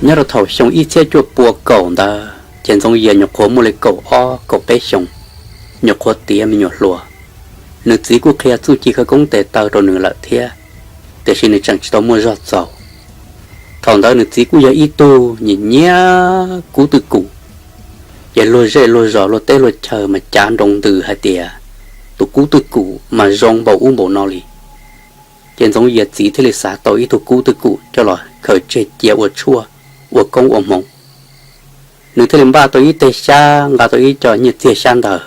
Nyob rau thaum xyoo ib txhiab cuaj pua kaum ntawd ces Ntxoov Yias nyuam qhuav muaj li kaum ob kaum peb xyoos, nyuam qhuav tiav me nyuam hluas. Nws txiv kuj qhia txuj ci khawv koob tes taw rau nws lawm thiab, tiam sis nws tseem tsis tau muaj zog txaus. Thaum ntawd nws txiv kuj yog ib tug nyiam nyiam kub twj kum, ces luag zej luag zos luag teb luag chaw mas cav nroo ntws hais tias tus kub twj kum mas zoo npaum ub npaum no li. Ces Ntxoov Yias txiv thiaj li xav tau ib tug kub twj kum coj los khaws tseg cia ua tshuaj, ua koob ua hmoov. Nws thiaj li npaj tau ib teg xyab, nqa tau ib co nyiaj txiag xyab ntawv,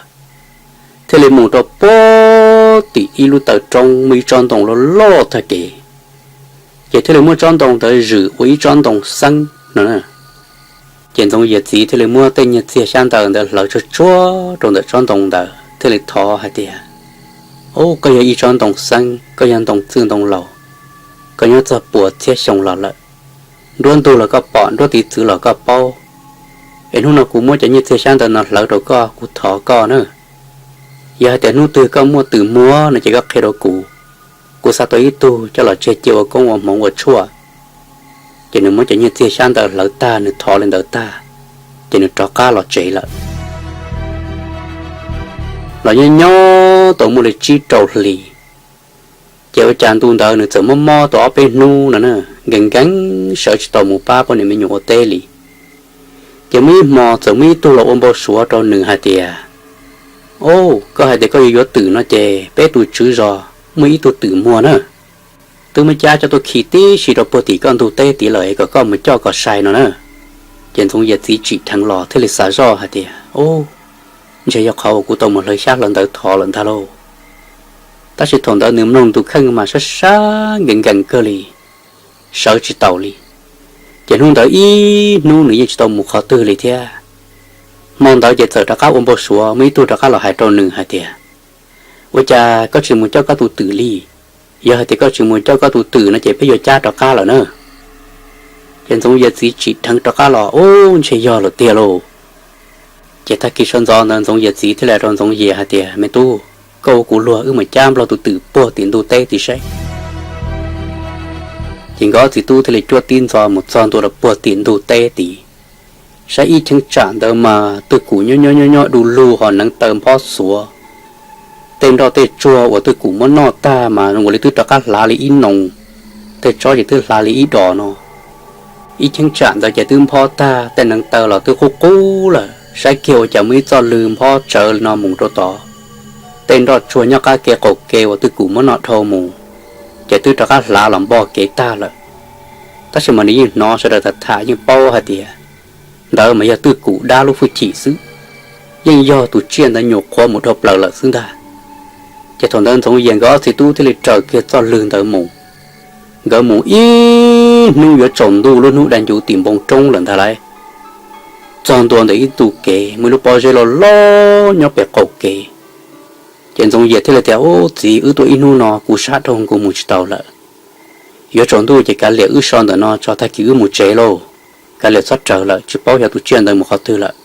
thiaj li mus rau puag tim ib lub taw roob muaj ib tsob ntoo loj loj tag kev, ces thiaj li muab tsob ntoo ntawd zwm ua ib tsob ntoo xeeb no. Ces Ntxoov Yias txiv thiaj li muab tej nyiaj txiag xyab ntawv ntawd hlawv tsuag tsuag rau ntawm tsob ntoo ntawd thiaj li thov hais tias, Au, koj yog ib tsob ntoo xeeb, koj yog ntoo txwj ntoo laus, koj nyob txog pua txhiab xyoo los lawm. Nruab ntug los koj pom, nruab tiv txwv los koj paub. Es hnub no kuv muab cov nyiaj txiag xyab ntawv no hlawv rau koj, kuv thov koj na, yog hais tias hnub twg koj muaj twm muag no ces koj qhia rau kuv, kuv xav tau ib tug coj los tseg cia ua koob ua hmoov ua tshuaj. Ces nws muab cov nyiaj txiag xyab ntawv hlawv tag, nws thov li ntawd tag, ces nws rov qab los tsev lawm. Los nyob nyob tau muaj li tsib rau hlis, ces ua cas ntu ntawd nws txawm mob mob tau ob peb hnub no na, nkees nkees sawv tsis tau mus pab poj niam me nyuam ua teb li. Ces muaj ib hmo txawm muaj ib tug los ua npau suav rau nws hais tias, Au, koj hais tias koj yuav yuav twm no ces peb tus tswv zos muaj ib tug twm muag na, twb muab cab coj tuaj khi tib si rau puag tim koj ntug teb tid lawm es kom koj mus coj kom sai no na. Ces Ntxoov Yias txiv tsim dheev los thiaj li xav zoj hais tias, Au, ntshe yog qhov uas kuv tau mus hlawv xyab hlawv ntawv thov lawm ntag lauj. Tab sis thaum ntawd nws mloog ntu kheej mas sab sab nkees nkees kawg li, sawv tsis taus li. Ces hnub ntawd ib hnub nws yeej tsis tau mus qhov twg li thiab. Hmo ntawd ces txawm rov qab ua npau suav muaj ib tug rov qab los hais rau nws hais tias, Ua cas koj tsis mus coj koj tus twm li? Yog hais tias koj tsis mus coj koj tus twm no ces peb yuav cab rov qab lawm na. Ces Ntxoov Yias txiv tsim dheev rov qab los, Ub, ntshe yog lawm tiag lauj. Ces tag kis sawv ntxov ntawd Ntxoov Yias txiv thiaj li hais rau Ntxoov Yias hais tias, Me tub, koj ua kuv luag wb mus cab Nplog tus twm puag tim ntug teb tid seb. Ces nkawd ob txiv tub thiaj li cuab tib ntxov mus txog ntua rau puag tim ntug teb tid. Saib ib cheeb tsam ntawd mas twj kum nyob nyob nyob nyob du lug ho neev taw nphob xuav. Tej nroj tej tsuag uas twj kum muab noj tag mas zoo ua li twb rov qab hlav li ib noo, tej tsob ces twb hlav li ib dos no. Ib cheeb tsam ntawd ces twb nphob tag, tej neev taw los twb qub qub lawm, saib kiag ua cas muaj ib txoj lw nphob tsawv li no mus rau tod. Tej nroj tsuag nyob qab kev qaum kev uas twj kum muab noj dhau mus, ces twb rov qab hlav los npog kev tag lawm. Tab sis mas nws yeej hnov sawv daws tham tham yeej paub hais tias ntawd mas yog twj kum dab lub hwj chim xwb, yeej yog tus tsiaj ntawd nyuam qhuav mus dhau plaws lawm xwb ntag. Ces thaum ntawd Ntxoov Yias nkawd ob txiv tub thiaj li raws kiag txoj lw ntawd mus. Nkawd mus ib hnub yuav tsaus ntuj lub hnub dag ncuv tim npoo roob lawm ntag lauj. Txog ntua ntawm ib ntu kev muaj ib lub pob zeb loj loj nyob pem qaum kev. Ces Ntxoov Yias thiaj li tias, Ub txiv, wb tuaj ib hnub no kuv sab dhau kuv mus tsis tau lawm. Yuav tsaus ntuj ces kav liam wb so ntawm no tso tag kis wb mus tsev lauj. Kav liam txhob raws lawm, tsis paub xyov tus tsiaj ntawd mus qhov twg lawm.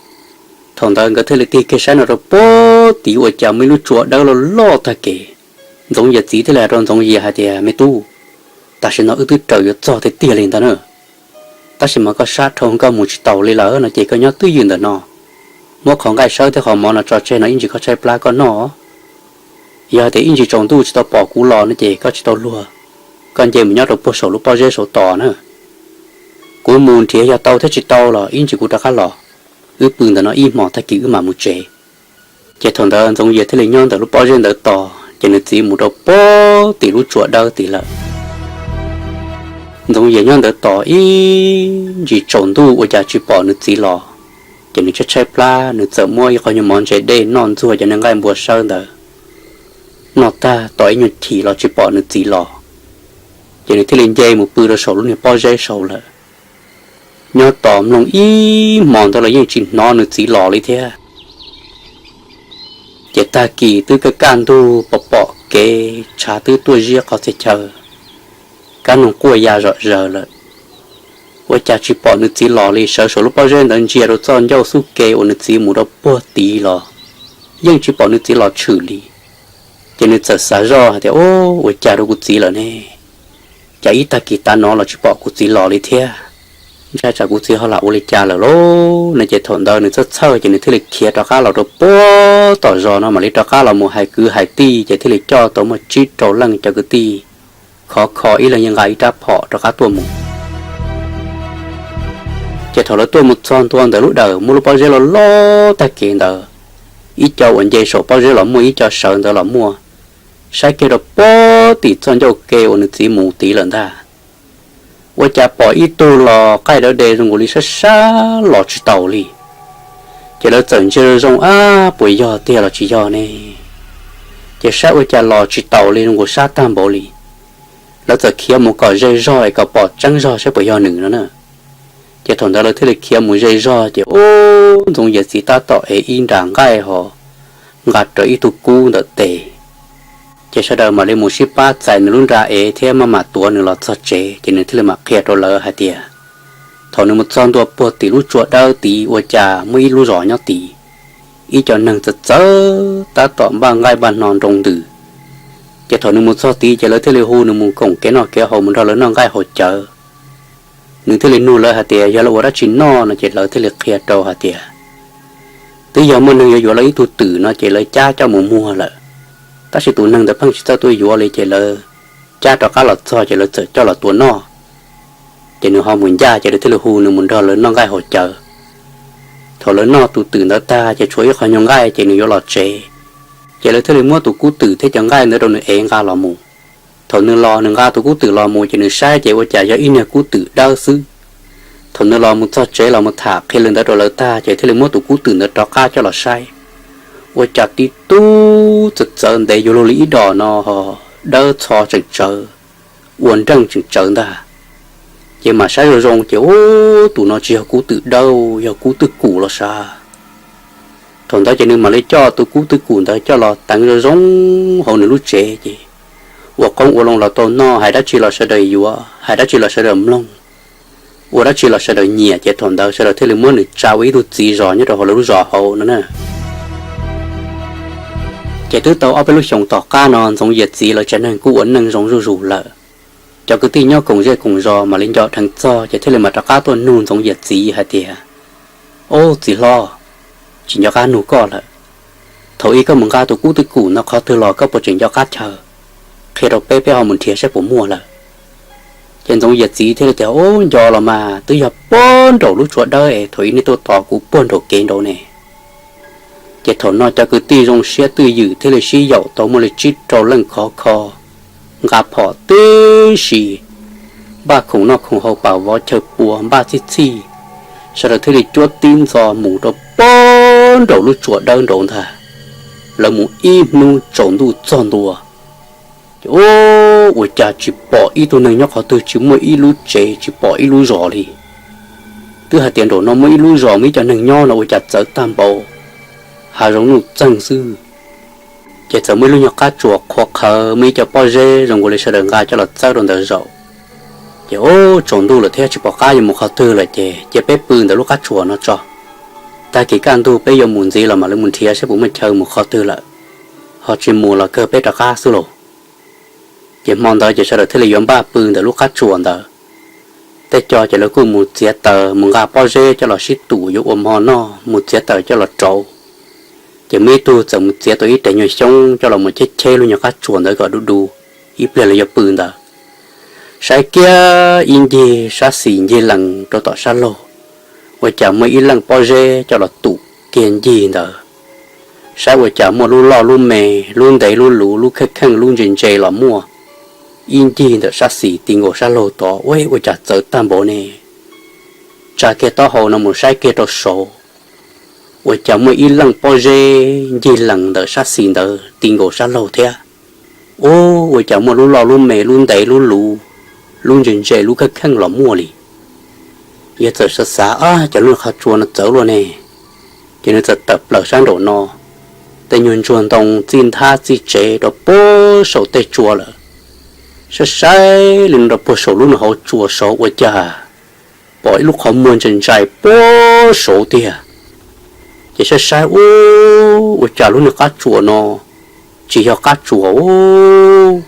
Thaum ntawd nkawd thiaj li tig kiag saib no rau puag tid ua cas muaj ib lub tsua dawb loj loj tag kev. Ntxoov Yias txiv thiaj li hais rau Ntxoov Yias hais tias, Me tub, tam sim no wb twb raws yuav txog tiag tiag li ntag na. Tab sis mas koj sab dhau koj mus tsis taus li lawm no ces koj nyob twj ywm ntawm no, muab qhov nqaij sawb thiab qhov mov no tso tseg no ib ntsis koj tshaib plab koj noj. Yog hais tias ib ntsis tsaus ntuj tsis tau pom kuv los no ces koj tsis tau luag, koj nce mus nyob rau puag saum lub pob zeb saum tod na. Kuv mus nrhiav yog tau thiab tsis tau los ib ntsis kuv rov qab los, wb pw ntawm no ib hmos tag kis wb mam mus tsev. Ces thaum ntawd Ntxoov Yias thiaj li nyob ntawm lub pob zeb ntawd tos, ces nws txiv mus rau puag tim lub tsua dawb tid lawm. Ntxoov Yias nyob ntawd tos ib ntsis tsaus ntuj ua cas tsis pom nws txiv los, ces nws tshaib tshaib plab, nws txawm muab ib qho nyuag mov ntses dej noj ntxuag cov niag nqaij npua sawb ntawd. Noj tag tos ib nyuag chim los tsis pom nws txiv los, ces nws thiaj li nce mus pw rau saum lub niag pob zeb saud lawm. Nyob tos mloog ib hmos ntawd los yeej tsis hnov nws txiv los li thiab. Ces tag kis twb kaj kaj ntug pom pom kev tshav twb tuaj ziab qhov txhia chaw, kab noog quaj ya zom zaws lawm. Ua cas tsis pom nws txiv los li, sawv saum lub pob zeb ntawd ntsia rau txoj ncauj xub ke uas nws txiv mus rau puag tid los yeej tsis pom nws txiv los tshwm li. Ces nws txawm xav zoj hais tias, Ub, ua cas rau kuv txiv lawm ne? Cas ib tag kis tav no los tsis pom kuv txiv los li thiab? Ntshai tsam kuv txiv ho lam ua li cas lawm lauj no. Ces thaum ntawd nws txhawj txhawj ces nws thiaj li khiav rov qab los rau puag tom zos no mam li rov qab los mus hais kwv hais tij ces thiaj li coj tau muaj tsib rau leej cov kwv tij khov kho ib leeg yeej nqa ib rab phom rov qab tuaj mus. Ces thaum lawv tuaj mus txog ntua ntawm lub dawm muaj lub pob zeb loj loj tag kev ntawd, ib co uas nce saum pob zeb los muaj, ib co sawv ntawd los muaj, saib kiag rau puag tim txoj ncauj ke uas nws txiv mus tid lawm ntag, ua cas pom ib tug los qaij dawb de zoo nkaus li sab sab los tsis taus li. Ces lawv txawm ntsia zoo zoo, ab, puas yog tiag los tsis yog ne? Ces saib ua cas los tsis taus li, zoo nkaus sab tag npaum li. Lawv txawm khiav mus kom ze zog es kom pom tseeb zog saib puas yog nws no na. Ces thaum ntawd lawv thiaj li khiav mus ze zog ces ub, Ntxoov Yias txiv tab tom ev ib nra nqaij ho nqa rawv ib tug kub ntawm tes. Ces sawv daws mam li mus sib pab txais nws lub nra ev thiab maj mam tuav nws los txog tsev, ces nws thiaj li mam qhia rau lawv hais tias thaum nws mus txog ntua puag tim lub tsua dawb tid ua cas muaj ib lub zos nyob tid, ib co neeg txawv txawv tab tom npaj nqaij npaj hno nroo ntws. Ces thaum nws mus txog tid ces lawv thiaj li hu nws mus koom kev noj kev haus, mus nrog lawv noj nqaij haus cawv. Nws thiaj li nug lawv hais tias yog lawv ua dab tsi noj no, ces lawv thiaj li qhia rau hais tias twb yog muaj neeg yuav yuav lawv ib tug twm no ces lawv cab coj mus muag lawm, tab sis tus neeg ntawd pheej tsis txawj tuaj yuav li ces lawv cab rov qab los txog ces lawv txawm coj los tua noj. Ces nws ho mus ncaj ces lawv thiaj li hu nws mus nrog lawv noj nqaij haus cawv. Thaum lawv noj tus twm ntawd tag ces tshuav ib qho nyuag nqaij ces nws yuav los tsev. Ces lawv thiaj li muab tus kub twm thiab cov nqaij ntawd rau nws ev nqa los mus. Thaum nws los nws nqa tus kub twm los mus ces nws saib ces ua cas yog ib niag kub twm dawb xwb. Thaum nws los mus txog tsev los mus tham qhia li ntawd rau lawv tag ces thiaj li muab tus kub twm ntawd rov qab coj los saib, ua cas tib tug txawv txawv ntev yuav luag li ib dos no, dawb txho tseem tsawv, ua nreej tseem tsawv ntag. Ces mam saib zoo zoo ces ub, tus no tsis yog kub twm dawb, yog kub twj kum los sav. Thaum ntawd ces nws mam li coj tus kub twj kum ntawd coj los teev zoo zoo hauv nws lub tsev ces ua qoob ua loo los tau noj, hais dab tsi los sawv daws yuav, hais dab tsi los sawv daws mloog, ua dab tsi los sawv daws nyiam. Ces thaum ntawd sawv daws thiaj li muab nws tsa ua ib tug txiv zos nyob rau hauv lawv lub zos hauv no na. Ces twb tau ob peb lub xyoos tom qab no Ntxoov Yias txiv lawv tsev neeg kuj ua neej zoo zuj zus lawm. Cov kwv tij nyob koom zej koom zos mam li nco dheev txog ces thiaj li mam rov qab tuaj nug Ntxoov Yias txiv hais tias, Ob, txiv hlob, tsis nco qab nug koj lawm. Thaum ub koj mus nqa tus kub twj kum no qhov twg los koj puas tseem nco qab chaw? Qhia rau peb, peb ho mus nrhiav saib puas muaj lawm. Ces Ntxoov Yias txiv thiaj li tias, Ub, nco los mas, twb yog puag nraum lub tsua dawb es thaum ub nej tuaj tos kuv puag nraum kev nraud ne. Ces thaum no cov kwv tij zoo siab twj ywm thiaj li sib yaum tau muaj li tsib rau leej khov kho, nqa phom tib si, npaj khoom noj khoom haus pam vov chaw pua npaj txhij txhij, sawv daws thiaj li cuab tib ntxo mus rau puag nraum lub tsua dawb nraud ntag. Lawv mus ib hnub tsaus ntuj txog ntua, ces ub, ua cas tsis pom ib tug neeg nyob qhov twg, tsis muaj ib lub tsev, tsis pom ib lub zos li. Twb hais tias nraum no muaj ib lub zos muaj ib co neeg nyob no ua cas txawv tag npaum, hav zoov nuj txeeg xwb. Ces txawm muaj ib lub nyuag qab tsuas qhuav qhawv, muaj ib co pob zeb zoo nkaus li sawv daws nqa coj los txawb rau ntawd zaum. Ces ub, tsaus ntuj lawm thiab tsis pom qab yuav mus qhov twg lawm ces cia peb pw ntawm lub qab tsuas no tso. Tag kis kaj ntug peb yuav mus ntxiv los mam li mus nrhiav saib puas muaj chaw mus qhov twg lawm, ho tsis mus los kawg peb rov qab xwb lauj. Ces hmo ntawd ces sawv daws thiaj li yuav npaj pw ntawm lub qab tsuas ntawd. Tej co ces lawv kuj mus txiav taws mus nqa pob zeb coj los sib tum yuav ua hmo noj, mus txiav taws coj los rauv. Ces muaj ib tug txawm mus txiav tau ib rev nyuag xyoob coj los mus cheb cheb lub nyuag qab tsuas ntawd kom du du, ib pliag lawv yuav pw ntawd. Saib kiag ib ncig sab xis ncig lees rau tom sab laug, ua cas muaj ib leej pob zeb coj los tum kiag ncig ntawd. Saib ua cas muaj lub loj lub me, lub ntev lub luv, lub kheej kheej lub ntse ntse los muaj, ib ncig ntawm sab xis ti nkaus sab laug tod. Ua, ua cas txawv tag npaum ne? Tsa kiag taub hau no mus saib kiag rau saud, ua cas muaj ib leej pob zeb ncig lees ntawm sab xis ntawd ti nkaus sab laug thiab. Ub, ua cas muaj lub loj lub me, lub ntev lub luv, lub ntse ntse lub kheej kheej los muaj li. Yog txawm xav xav, Ab, cas lub qhov tsua no txawv luaj ne? Ces nws txawm tawm plaws sab nraum no, tej nyuag ntsuag ntoo txij nthab txij tsev rau puag saum tej tsua lawm. Saib saib li no rau puag saum lub nws hauv tsua saud ua cas pom ib lub qhov muag ntsa ntsais puag saud tiag. Ces saib saib, Ub, ua cas lub nws qab tsua no tsis yog qab tsua, ub,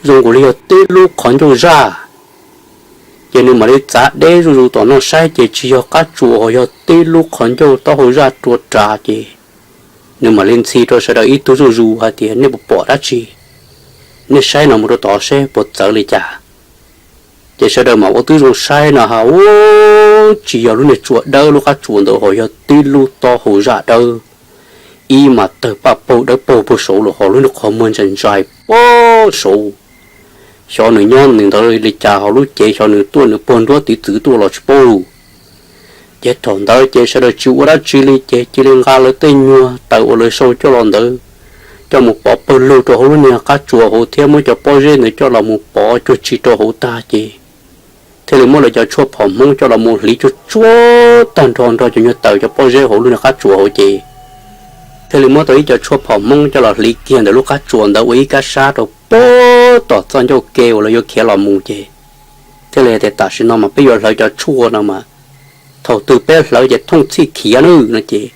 zoo nkaus li yog tib lub qhov ncauj zaj. Ces nws mam li txav deb zuj zus tom no saib ces tsis yog qab tsuas ho yog tib lub qhov ncauj taub hau zaj rua ras ces nws mam li ntxhi rau sawv daws ib tug zuj zus hais tias nej puas pom dab tsi, nej saib no mus rau tod seb puas txawv li cas. Ces sawv daws mam ua tib zoo saib no ha, ua tsis yog lub niag tsua dawb lub qab tsuas ntawd ho yog tib lub taub hau zaj dawb, ib mas tawg paj paug dawb paug puag saud los ho lub niag qhov muag ntsa ntsais puag saud. Xyov nws nyob nws ntawd li cas ho lub cev xyov nws tuaj nws puag nruab tiv txwv tuaj los tsis paub lus. Ces thaum ntawd ces sawv daws tsis ua dab tsi li ces cia li nqa lawv tej nyuag taws uas lawv sau coj los ntawd coj mus pov pawg lug rau hauv lub niag qab tsuas hauv thiab muab cov pob zeb ntawd coj los mus pov cuag tsi rau hauv tag ces thiaj li muab lawv cov tshuaj phom Hmoob coj los mus hliv tsuag tsuag tag nrho nrog cov nyuag taws cov pob zeb hauv lub niag qab tsuas hauv ces thiaj li muab tau ib co tshuaj phom Hmoob coj los hliv kiag ntawm lub qab tsuas ntawd ua ib kab sab rau puag tom txoj ncauj ke uas lawv yuav khiav los mus ces thiaj li tias tam sim no mas peb yuav hlawv cov tshuaj no mas thaum twg peb hlawv ces thooj txhij khiav nawb no ces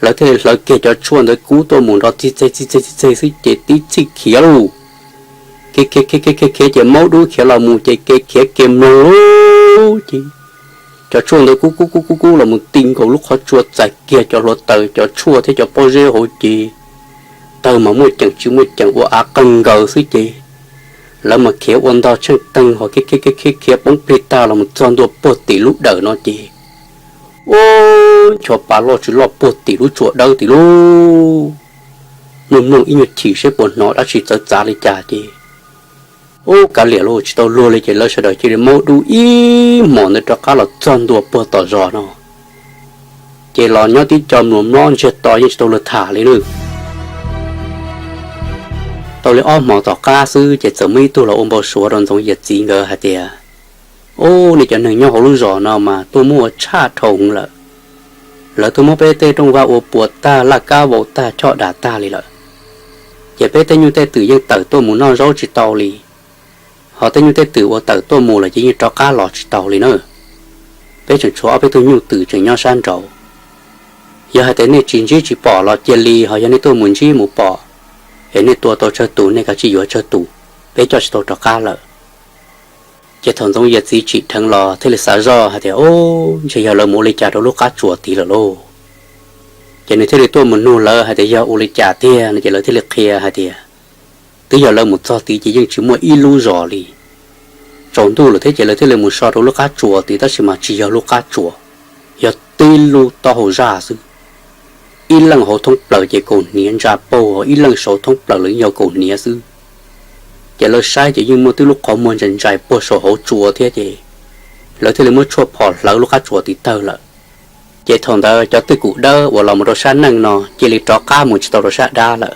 lawv thiaj li hlawv kiag cov tshuaj ntawd kub tuaj mus nrov txij txej txij txej txij txej xwb ces tib txhij khiav lauj. Khiav khiav khiav khiav khiav ces maub dub khiav los mus ces ke khiav ke mloog lauj ces cov tshuaj ntawd kub kub kub kub kub los mus ti nkaus lub qhov tsua txais kiag cov hluav taws cov tshuaj thiab cov pob zeb hauv ces tawg mas muaj ceem tsis muaj ceem ua av qeeg nkaws xwb ces lawv mas khiav ua ntog tsheej teeg ho khiav khiav khiav khiav khiav poob plig tag los mus txog ntua puag tim lub dawm no ces ub, ncho pa loj tsis loj puag tim lub tsua dawb tim lub. Mloog mloog ib nyuag chim seb puas hnov dab tsi txawv txav li cas ces ub, kav liam lauj tsis tau luag li ces lawv sawv daws cia li maub dub ib hmos ntawd rov qab los txog ntua puag tom zos no ces los nyob tib co mluas mlob ntsiag to yeej tsis tau luag tham li nawb. Tau li ob hmos tom qab xwb ces txawm muaj ib tug los ua npau suav rau Ntxoov Yias txiv nkawd hais tias, ub, nej cov neeg nyob hauv lub zos no mas tuaj muaj ua tshaj dhau hwv lawm. Lawv tuaj muab peb tej rooj vag ua puas tag, laj kab vau tag, choj dam tag li lawm. Ces peb tej nyuj tej twm yeej tawm tuaj mus noj zaub tsis tau li, ho tej nyuj tej twm uas tawm tuaj mus lawm ces yeej rov qab los tsis tau li na. Peb tseem tshuav ob peb tug nyuj twm tseem nyob sab nraud. Yog hais tias nej tsis ntsib tsis pom los cia li, ho yog nej tuaj mus ntsib mus pom es nej tua tau tsawg tus nej kav tsij yuav tsawg tus, peb coj tsis tau rov qab lawm. Ces thaum Ntxoov Yias txiv tsim dheev los thiaj li xav zoj hais tias, ub, ntshe yog lawv mus ua li cas rau lub qab tsuas tid lawm lauj. Ces nws thiaj li tuaj mus nug lawv hais tias yog ua li cas tiag no ces lawv thiaj li qhia hais tias twb yog lawv mus txog tid ces yeej tsis muaj ib lub zos li. Tsaus ntuj lawm thiab ces lawv thiaj li mus so rau lub qab tsuas tid tab sis mas tsis yog lub qab tsuas, yog tib lub taub hau zaj xwb. Ib leej hauv thoob plaws ces kaus hniav ntsa paug, ho ib leej saum thoob plaws los yog kaus hniav xwb. Ces lawv saib ces yeej muaj tib lub qhov muag ntsais ntsais puag saum hauv tsua thiab ces lawv thiaj li muab tshuaj phom hlawv lub qab tsuas tid tawg lawm. Ces thaum ntawd cov twj kum dawb uas los mus rau sab neej no cia li rov qab mus tsis tau rau sab dab lawm.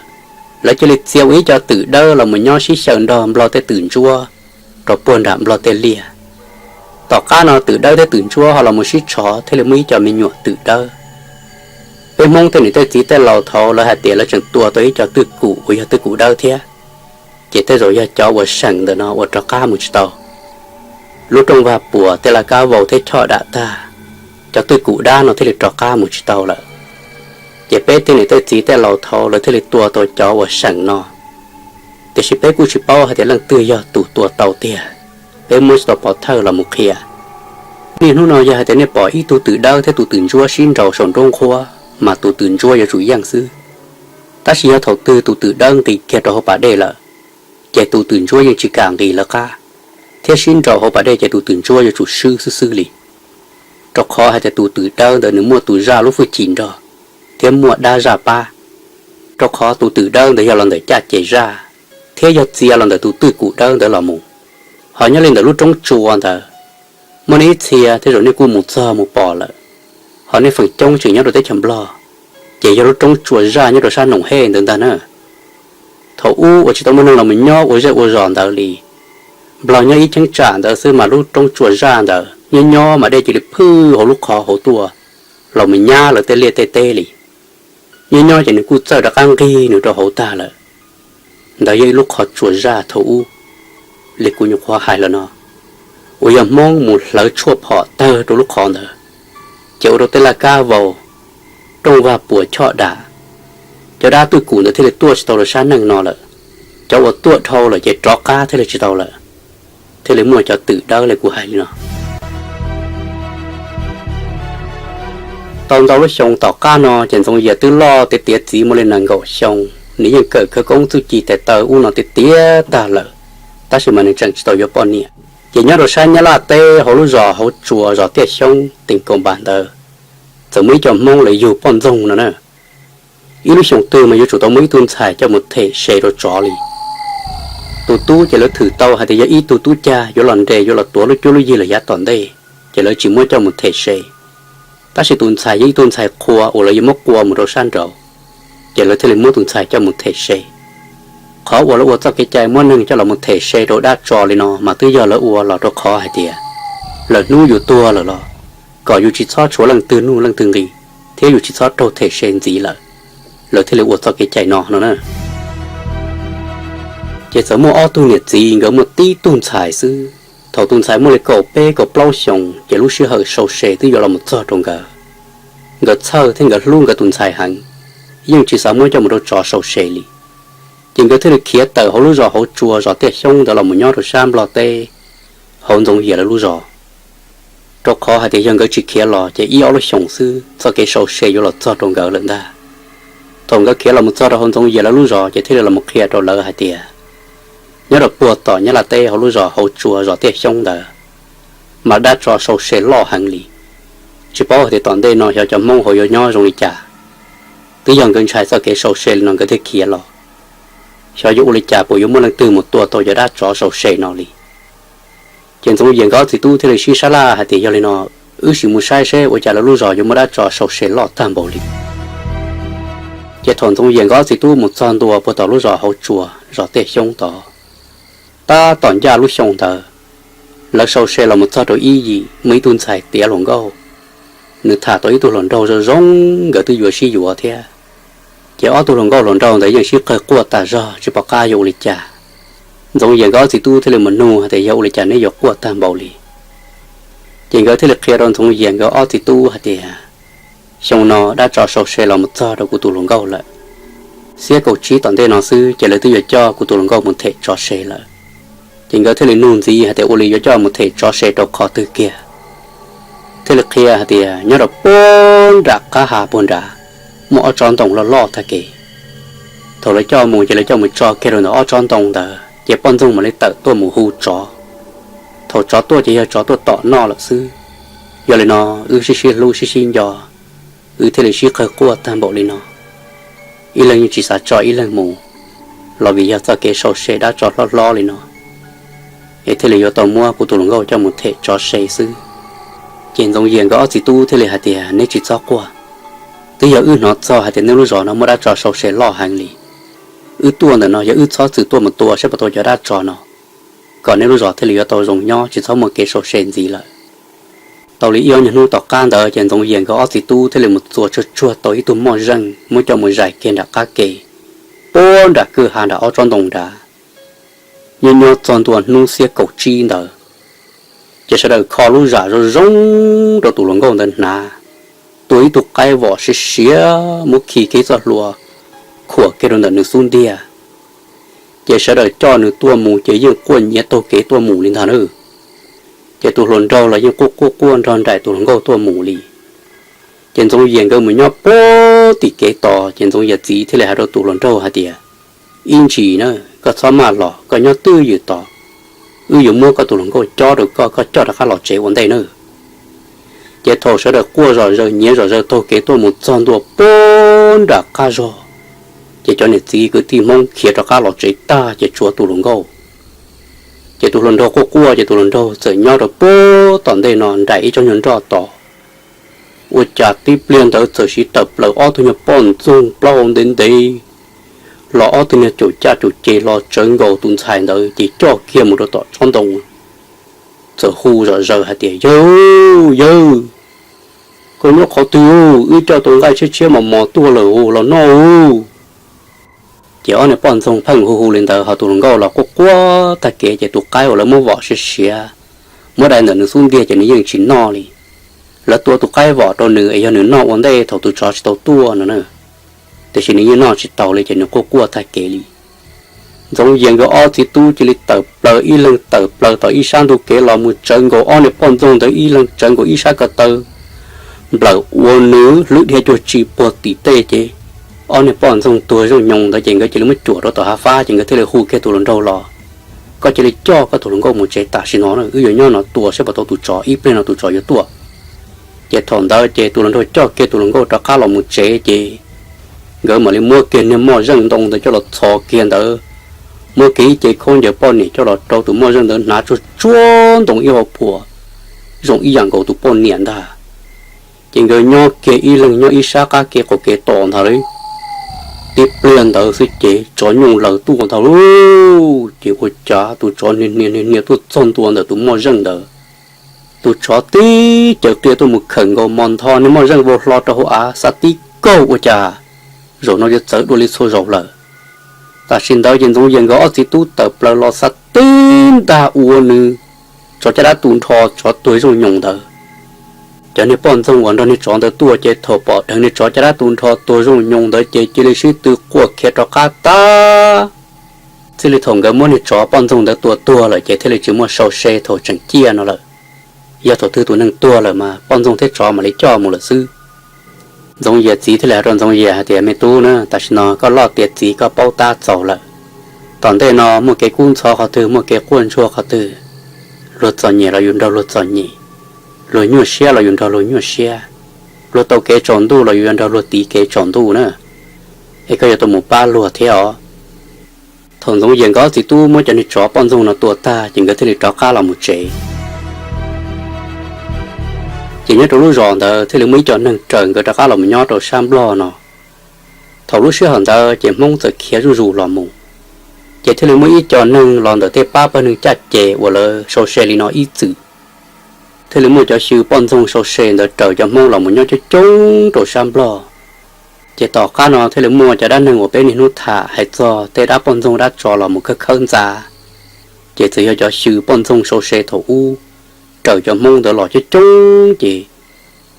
Lawv cia li txia ua ib co twm dawb los mus nyob sib xyaw nrog nplog tej twm ntsuab rau puag nram nplog tej liaj. Tom qab no twm dawb thiab twm ntsuab ho los mus sib tshov thiaj li muaj ib co me nyuam twm dawb. Peb Hmoob tej niam tej txiv tej laus thaud lawv hais tias lawv tseem tua tau ib co twj kum uas yog twj kum dawb thiab, ces tej zaum yog cov uas seem ntawm no uas rov qab mus tsis tau. Lub rooj vag puas tej laj kab vau thiab choj dam tag, cov twj kum dab no thiaj li rov qab mus tsis tau lawm. Ces peb tej niam tej txiv tej laus thaud lawv thiaj li tua tau cov uas seem no. Tiam sis peb kuj tsis paub hais tias leej twg yog tus tua tau tiag, peb muab tsis tau pov thawj los mus qhia. Niaj hnub no yog hais tias nej pom ib tug twm dawb thiab tus twm ntsuab sib nraus saum nruab nqhuab mas tus twm ntsuab yuav tsum yeej xwb. Tab sis yog thaum twg tus twm dawb nqis kiag rau hauv pas dej lawm, ces tus twm ntsuab yeej tsis kam nqis lawv qab, thiab sib nraus hauv pas dej ces tus twm ntsuab yuav tsum swb xwb xwb li. Rau qhov hais tias tus twm dawb ntawd nws muaj tus zaj lub hwj chim nrog, thiab muaj dab zaj pab. Rau qhov tus twm dawb ntawd yog los ntawm caj ces zaj, thiab yog txia los ntawm tus twj kum dawb ntawd los mus. Ho nyob li ntawm lub roob tsua ntawd, muaj nej ib txhia tej zaum nej kuj mus txog mus pom lawm, ho nej feem coob tseem nyob rau teb chaws Nplog, ces yog lub roob tsua zaj nyob rau sab Noom Hej ntawd ntag na. Thaum ub uas tsis tau muaj neeg los mus nyob ua zej ua zos ntawd li, Nplog nyob ib cheeb tsam ntawd xwb mas lub roob tsua zaj ntawd nyob nyob mas dej cia li phwj hauv lub qhov hauv tuaj los mus nyab lawv tej liaj tej teb li. Nyob nyob ces nws kuj txawj rov qab nqig nws rau hauv tag lawm. Ntawd yog ib lub qhov tsua zaj thaum ub, li kuv nyuam qhuav hais lawm no, uas yog Hmoob mus hlawv tshuaj phom tawg rau lub qhov ntawd, ces ua rau tej laj kab vau, rooj vag puas choj dam, cov dab twj kum ntawd thiaj li tuaj tsis tau rau sab neej no lawm. Cov uas tuaj dhau lawm ces rov qab thiaj li tsis tau lawm. thiaj li muaj cov twm dawb li kuv hais li no. Tau ntau lub xyoo tom qab no ces Ntxoov Yias twb loj tiav tiav txiv muaj li nees nkaum xyoo, nws yeej kawm khawv koob txuj ci tes taw ub no tiav tiav tag lawm, tab sis mas nws tseem tsis tau yuav poj niam. Ces nyob rau sab Nyab Laj teb hauv lub zos Hauv Tsua zos Tiaj Xyoob teem Kaum Npas ntawd, txawm muaj ib co Hmoob lawv yug poj ntxoog no na. Ib lub xyoos twg mas yuav tsum tau muaj ib tug ntxhais coj mus them se rau tsov li. Tus tub ces lawv thwm tau hais tias yog ib tug tub cag yuav los nres yuav los tuav lub cuab lub yig los yav tom ntej, ces lawv tsis muab coj mus them se. Tab sis tus ntxhais yog ib tug ntxhais qhua uas lawv yuav muab qua mus rau sab nraud, ces lawv thiaj li muab tus ntxhais coj mus them se. Qhov uas lawv ua txoj kev cai muab neeg coj los mus them se rau dab tso li no mas twb yog lawv ua los rau qhov hais tias lawv hnub yus tuag lawm los kom yus tsis txhob tshuav leej twg nuj leej twg nqi, thiab yus tsis txhob raug them se ntxiv lawm, lawv thiaj li ua txoj kev cai no no na. Ces txawm muaj ob tug niam txiv nkawd muaj tib tug ntxhais xwb. Thaum tus ntxhais muaj li kaum peb kaum plaub xyoos ces lub sij hawm sau se twb yuav los mus txog rau nkawd. Nkawd txhawj thiab nkawd hlub nkawd tus ntxhais heev, yeej tsis xav muab coj mus rau tsov sau se li. Ces nkawd thiaj li khiav tawm hauv lub zos Hauv Tsua zos Tiaj Xyoob ntawd los mus nyob rau sab Nplog teb, hauv Ntxoov Yias lawv lub zos. Rau qhov hais tias yog nkawd tsis khiav los ces ib ob lub xyoos xwb txoj kev sau se yuav los txog rau nkawd lawm ntag. Thaum nkawd khiav los mus txog rau hauv Ntxoov Yias lawv lub zos ces thiaj li los mus qhia rau lawv hais tias nyob rau puag tom Nyab Laj teb hauv lub zos Hauv Tsua zos Tiaj Xyoob ntawd mas dab tso sau se loj heev li. Tsis paub hais tias tom ntej no xyov cov Hmoob hauv yuav nyob zoo li cas. Twb yog nkawd ntshai txoj kev sau se li no nkawd thiaj khiav los. Xyov yuav ua li cas, puas yuav muaj leej twg mus tua tau cov dab tsov sau se no li. Ces Ntxoov Yias nkawd ob txiv tub thiaj li sib sab laj hais tias yog li no, wb sim mus saib seb ua cas lawv lub zos yuav muaj dab tso sau se loj tag npaum li. Ces thaum Ntxoov Yias nkawd ob txiv tub mus txog ntua puag tom lub zos Hauv Tsua zos Tiaj Xyoob tod, tab tom ncaj lub xyoo ntawd, lawv sau se los mus txog rau ib yim muaj ib tug ntxhais tiav hluas nkauj, nws tham tau ib tug hluas nraug zoo zoo, nkawd twb yuav sib yuav thiab. Ces ob tug hluas nkauj hluas nraug ntawd yeej sib qawg quaj tag zog tsis pom qab yuav ua li cas. Ntxoov Yias nkawd ob txiv tub thiaj li mus nug hais tias yog ua li cas neb yuav quaj tag npaum li. Ces nkawd thiaj li qhia rau Ntxoov Yias nkawd ob txiv tub hais tias xyoo no dab tso sau se los mus txog rau kuv tus hluas nkauj lawm. Xiab kaum tsib tom ntej no xwb ces lawv twb yuav coj kuv tus hluas nkauj mus them tsov se lawm. Ces nkawd thiaj li nug ntxiv hais tias ua li yuav coj mus them tsov se rau qhov twg kiag. Thiaj li qhia hais tias nyob rau puag nram qab ha puag nrad muaj ob tsob ntoo loj loj tag kev. Thaum lawv coj mus ces lawv coj mus tso kiag rau ntawm ob tsob ntoo ntawd ces poj ntxoog mam li tawm tuaj mus hu tsov. Thaum tsov tuaj ces yog tsov tuaj tom noj lawm xwb. Yog li no wb sib sib hlub sib sib nco, wb thiaj li sib qawg quaj tag npaum li no. Ib leeg yeej tsis xav tso ib leeg mus, los vim yog txoj kev sau se dab tso hlob hlob li no, es thiaj li yuav tau muab kuv tus hluas nkauj coj mus them tsov se xwb. Ces Ntxoov Yias nkawd ob txiv tub thiaj li hais tias neb tsis txhob quaj, twb yog wb hnov txog hais tias neb lub zos no muaj dab tso sau se loj heev li. Wb tuaj ntawm no yog wb txhob txwm tuaj mus tua saib puas tau cov dab tso no, kom neb lub zos thiaj li yuav tau zoo nyob tsis txhob muaj kev sau se ntxiv lawm. Tau li ib ob nyuag hnub tom qab ntawd ces Ntxoov Yias nkawd ob txiv tub thiaj li mus txua tsuag tsuag tau ib tug moj zeej muab coj mus zais kiag nram qab ke, puag nram kwj ha nram ob tsob ntoo nrad. Nyob nyob txog ntua hnub xiab kaum tsib ntawd, ces sawv daws kho lub zam zoo zoo rau tus hluas nkauj ntawd hnav, tua ib tug qaib vom siav siav muab khi kiag txoj hlua khuam kiag rau ntawm nws xub ntiag. Ces sawv daws coj nws tuaj mus ces yeej quaj nyiav taug kev tuaj mus li ntag na. Ces tus hluas nraug los yeej quaj quaj quaj nrog nraim tus hluas nkauj tuaj mus li. Ces Ntxoov Yias nkawd mus nyob puag tim kev tos ces Ntxoov Yias txiv thiaj li hais rau tus hluas nraug hais tias, ib ntsis na, koj txhob maj los, koj nyob twj ywm tos, wb yuav muab koj tus hluas nkauj cob rau koj, koj coj rov qab los tsev ua ntej nawb. Ces thaum sawv daws quaj zom zaws nyiav zom zaws taug kev tuaj mus txog ntua puag nram qab zog, ces cov niam txiv kwv tij Hmoob khiav rov qab los tsev tag ces tshuav tus hluas nkauj. Ces tus hluas nraug quaj quaj ces tus hluas nraug txawm nyob rau puag tom ntej no nraim ib co nyuag nroj tos. Ua cas tib pliag ntawd txawm siv tawm plaws ob tug nyuag poj ntxoog plaub hau ntev ntev los ob tug niag caum caj caum ceg los tsawv nkaus tus ntxhais ntawd ces coj kiag mus rau tom tsob ntoo, txawm hu zom zaws hais tias, yawg, yawg, koj nyob qhov twg? Wb coj tau nqaij tshiab tshiab mos mos tuaj lawm, los noj. Ces ob niag poj ntxoog pheej hu hu li ntawd ho tus hluas nkauj los quaj quaj tag kev ces tus qaib uas lawv muab vom siav siav, muab dai ntawm nws xub ntiag ces nws yeej tsis noj li. Lawv tua tus qaib vom rau nws es yog nws noj ua ntej thaum tus tsov tsis tau tuaj no na, tiam sis nws yeej noj tsis tau li ces nws quaj quaj tag kev li. Ntxoov Yias nkawd ob txiv tub cia li tawm plaws, ib leeg tawm plaws tom ib sab ntug kev los mus tsawv nkaus ob niag poj ntxoog ntawd ib leeg tsawv nkaus ib sab ko taw, nplawm ua nws hlwb dhia cuag tsi puag tim tej ces ob niag poj ntxoog tuag zooj nyoos ntawd ces nkawd cia li muab cuam rau tom hav fab ces nkawd thiaj li hu kiag tus hluas nraug los, koj cia li coj koj tus hluas nkauj mus tsev tam sim no na, wb yuav nyob no tua saib puas tau tus tsov, ib pliag no tus tsov yuav tuaj. Ces thaum ntawd ces tus hluas nraug coj kiag tus hluas nkauj rov qab los mus tsev ces nkawd mam li muab kiag niag moj zeej ntoo ntawd coj los txhos kiag ntawd, muab kiag ib ce khaub ncaws poj niam coj los rau tus moj zeej ntawd hnav tsuag tsuag ntoo ib hauv phuam zoo ib yam nkaus tus poj niam ntag. Ces nkawd nyob kiag ib leeg nyob ib sab qab kev qaum kev tos ntag li. Tib pliag ntawd xwb ces tsov nyooj laws tuaj ntag lauj. Ces ua cas tus tsov hnia hnia hnia tuaj txog ntua ntawm tus moj zeej ntawd. Tus tsov tib caws qia tuaj mus khawm nkaus mos ntho niag moj zeej vau hlo rau hauv av, xav tib kaug ua cas zaum no yuav txawv dua li txhua zaus lawm. Tam sim ntawd ces Ntxoov Yias nkawd ob txiv tub tawm plaws los xav tib ntag ua nws tsov caj dab tu nrho tsov tuag zooj nyoos ntawd. Cov niag poj ntxoog uas nrog niag tsov ntawd tuaj ces thaum pom dheev niag tsov caj dab tu nrho tuag zooj nyoos ntawd ces cia li sib tw quaj khiav rov qab tag. Txij li thaum nkawd muab niag tsov poj ntxoog ntawd tua tuag lawm ces thiaj li tsis muaj sau se thaum tseem ciaj no lawm. Yog thaum twg tus neeg tuag lawm mas poj ntxoog thiab tsov mam li coj mus lawm xwb. Ntxoov Yias txiv thiaj li hais rau Ntxoov Yias hais tias, me tub na, tam sim no koj loj tiav txiv koj paub tab txaus lawm. Tom ntej no muaj kev kub ntxhov qhov twg, muaj kev quaj ntsuag qhov twg, luag txom nyem los yus nrog luag txom nyem, luag nyuaj siab los yus nrog luag nyuaj siab, luag tau kev tsaus ntuj los yus yuav nrog luag tiv kev tsaus ntuj na. Es koj yuav tau mus pab luag thiab os. Thaum Ntxoov Yias nkawd ob txiv tub muab cov niag tsov poj ntxoog no tua tag ces nkawd thiaj li rov qab los mus tsev. Ces nyob rau lub zos ntawd thiaj li muaj ib co neeg raws nkawd rov qab los mus nyob rau sab Nplog no. Thaum lub sij hawm ntawd ces Hmoob txawm khiav zuj zus los mus, ces thiaj li muaj ib co neeg los ntawm tej pab pawg neeg caj ces uas lawv sau se li no ib txwm. Thiaj li muaj cov xyw poj ntxoog sau se ntawd raws cov Hmoob los mus nyob coob coob rau sab Nplog. Ces tom qab no thiaj li muaj cov dab neeg uas peb niaj hnub tham hais txog tej dab poj ntxoog dab tsov los mus khawb khawb ntxa, ces txawm yog cov xyw poj ntxoog sau se thaum ub raws cov Hmoob ntawd los coob coob ces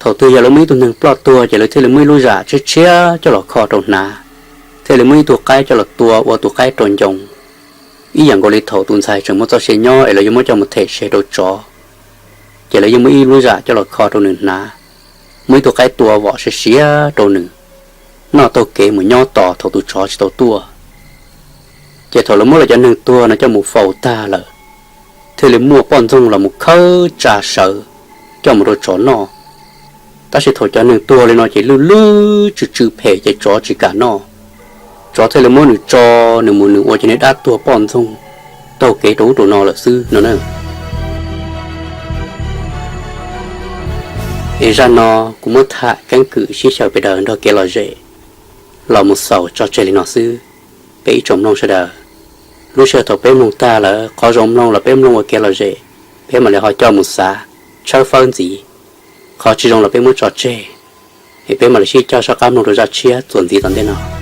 thaum twg yog lawv muaj ib tug neeg ploj tuag ces lawv thiaj li muaj ib lub zam tshiab tshiab coj los kho rau hnav, thiaj li muaj ib tug qaib coj los tua ua tus qaib rau ncoo. Ib yam nkaus li thaum tus ntxhais tseem muaj txoj sia nyob es lawv yuav muab coj mus them se rau tsov, ces lawv yeej muaj ib lub zam coj los kho rau nws hnav, muaj ib tug qaib tua vom siav siav rau nws noj taug kev mus nyob tos thaum tus tsov tsis tau tuaj. Ces thaum lawv muab lawv cov neeg tuag no coj mus faus tag lawm, thiaj li muaj poj ntxoog los mus khawb tsa sawv coj mus rau tsov noj. Tab sis thaum cov neeg tuag li no ces lwj lwj tsw tsw phem ces tsov tsis kam noj. Tsov thiaj li muab nws tso, nws mus nws ua cov niag dab tuag poj ntxoog taug kev rau ub rau no lawm xwb no na. Es zaj no kuv muab tham keeb kwm sib xyaw pes daws nrog kev lom zem los mus xaus tso tseg li no xwb. Peb ib tsoom mloog sawv daws, lub sij hawm thaum peb mloog tag lawm qhov zoo mloog los peb mloog ua kev lom zem, peb mam li ho coj mus xav tshawb fawb ntxiv. Qhov tsis zoo los peb muab tso tseg, es peb mam li sib coj soj qab mloog rau zaj tshiab txuas ntxiv tom ntej no.